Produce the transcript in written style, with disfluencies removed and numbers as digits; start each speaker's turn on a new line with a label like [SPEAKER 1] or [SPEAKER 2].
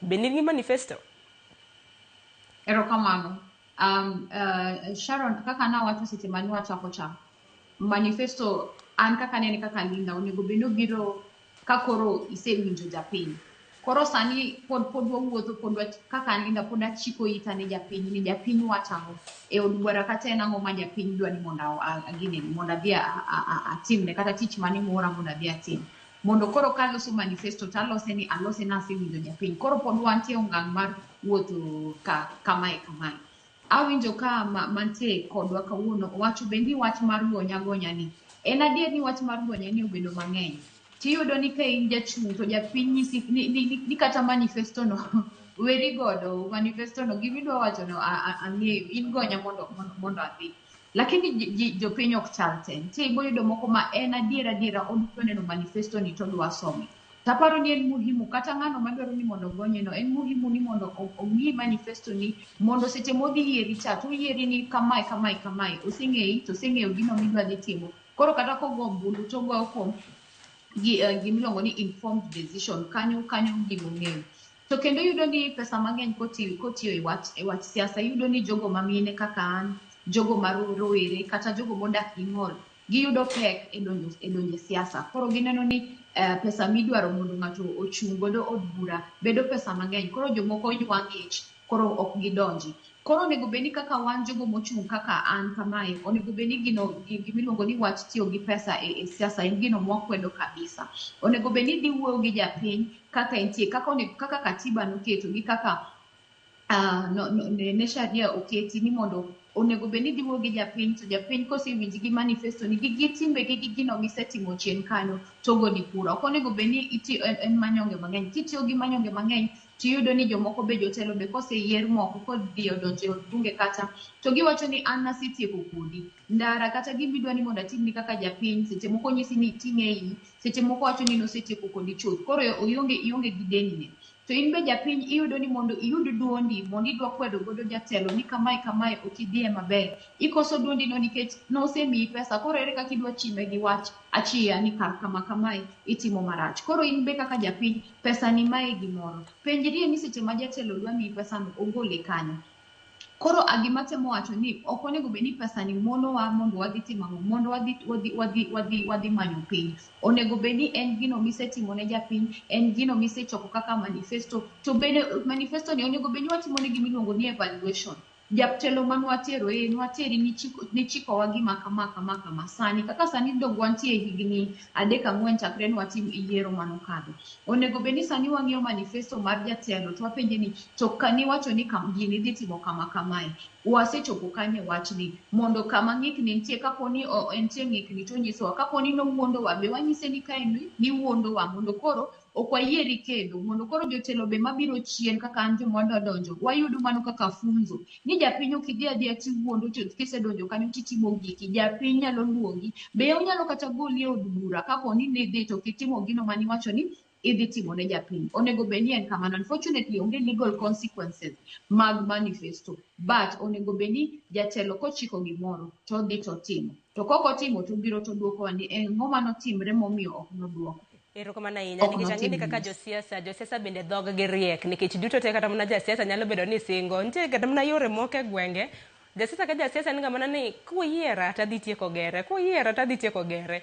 [SPEAKER 1] Be nigi manifesto?
[SPEAKER 2] Erokamano. Sharon, kaka nawacho seche mane wachako cha, manifesto an kaka nene kaka Linda onego bed ni obiro ka koro isewinjo japiny. Koro sani pod wawuotho pod kaka an Linda pod achiko ita ne japiny ni japiny wacho ang'o e od bura kata en ang'o ma japiny dwa ni mondo ginene mondo adhi atimne kata tich mane moora mondo adhi atim. Mondo koro kaloso manifesto to alose ni alose nasewinjo japiny. Koro pod wantie ongang' mar wuotho ka kamae kamae. Awinjo ka mantie kodwa kawuono owacho bende ni wach mar gonya gonya ni. En adier ni wach mar gonya ni obedo mang'eny. Tiyudo ni ka in jachung' to japiny nyisi ni kata manifesto no weri godo manifesto no gimidwa wacho no ang'eyo in gonya mondo adhi. Lakini jopiny ok chal te. Nitie iboyudo moko ma en adier adiera odwa neno manifesto ni to odwa some. Taparo ni en muhimu kata ng'ano madwaro ni mondo ogonye no en muhimu ni mondo ong'i manifesto ni mondo seche modhi yieri cha to oyieri ni kamae kamae kamae oseng'eyi to oseng'eyo gino midwa dhi timo. Koro kata kogo ombulu to ogoyo kuom gimiluongo ni informed decision kanyo kanyo gimong'eyo. To kendo iyudo ni pesa mang'eny kotiyo e wach siasa iyudo ni jogo mamine kaka an, jogo ma rowere kata jogo modak gi ng'ol giyudo pek e donjo e siasa. Koro gineno ni pesa midwaro mondo ng'ato ochung' godo od bura bedo pesa mang'eny. Koro jomoko ywa ng'ich koro ok gidonji. Koro onego bed ni kaka wan jogo mochung' kaka an kamae, onego bed ni gino gimiluongo ni wach tiyo gi pesa e siasa en gino mwakwedo kabisa. Onego bed ni idhi wuoyo gi japiny kaka entie, kaka katiba noketo gi kaka ne sharia oketi ni mondo onego bed ni idhi wuoyo gi japiny to japiny kosewinji gi manifesto ni gi timbegi gi gino misetimo chien kanyo to ogoni kura. Ok onego bed ni en manyonge mang'eny. Kitiyo gi manyonge mang'eny tiyudo ni jomoko be jotelo be koseyier moko kodhi odonjo e od bunge kata to giwacho ni an nasetieko kodi. Ndara kata gimidwa ni mondo atimni kaka japiny seche moko nyisi ni iting' e iyi, seche moko wacho ni nosetieko kodi chuth. Koro ionge gi deni ne. To in be japiny iyudo ni mondo iyud duondi mondo idwa kwedo godo jatelo ni kamae kamae ok idhiye maber. Ikoso duondi no nikech nosemiyi pesa koro ere kaka idwa chime gi wach achiya ni kar kama kamae itimo marach. Koro in be kaka japiny pesa ni mae gimoro. Penjrie ni seche ma jatelo dwa miyi pesa no ogole kanyo. Koro gima temo wacho ni ok onego bed ni pesa ni monowa mondo wadhi timo ang'o mondo wadhi manyo piny. Onego bed ni en gino misetimo ne japiny, en gino misechoko kaka manifesto. To bende manifesto ni onego bed ni watimo ne gimiluongo ni evaluation. Jatelo manwatero nwateri nichikowa gima kama kama kama. Sani kaka sani dog wantie higni 3 4 chakre nwatim yiero manokadho. Onego bed ni sani wang'iyo manifesto mar jatelo to wapenje ni to kaniwacho ni gini dhi timo kama kamae. Wasechopo kanye wachni mondo kama ng'ikni nitie kapo ni entie ng'ikni to onyisowa kapo ni nowuondowa be wanyise ni kae niwuondowa mondo koro ok wayieri kendo mondo koro jotelo be mabiro chien kaka an joma wadwa donjo wayud mano kaka funzo ni japiny ok idhi adhiya tiwuondo to kisedonjo kanyo titimo giki japiny nyalo luongi be onyalo kata goli e od bura kapo ni nidhi to ok itimo gino maniwacho ni idhi timo ne japiny. Onego bed ni en kamano. Unfortunately onge legal consequences mag manifesto but onego bed ni jatelo kochiko gimoro to odhi to otimo. To kok otimo to obiro to oduokowa ni ang'o manotimre momiyo ok noduoko.
[SPEAKER 1] Erokamano ahinya nikech ang'e ni kaka josiasa bende dhog gi riek nikech duto te kata mana jasiasa nyalo bedo ni singo nitie kata mana yore moko e gwenge jasiasa ka jasiasa en ga mana ni kuyiera to adhi tieko gere kuyiera to adhi tieko gere.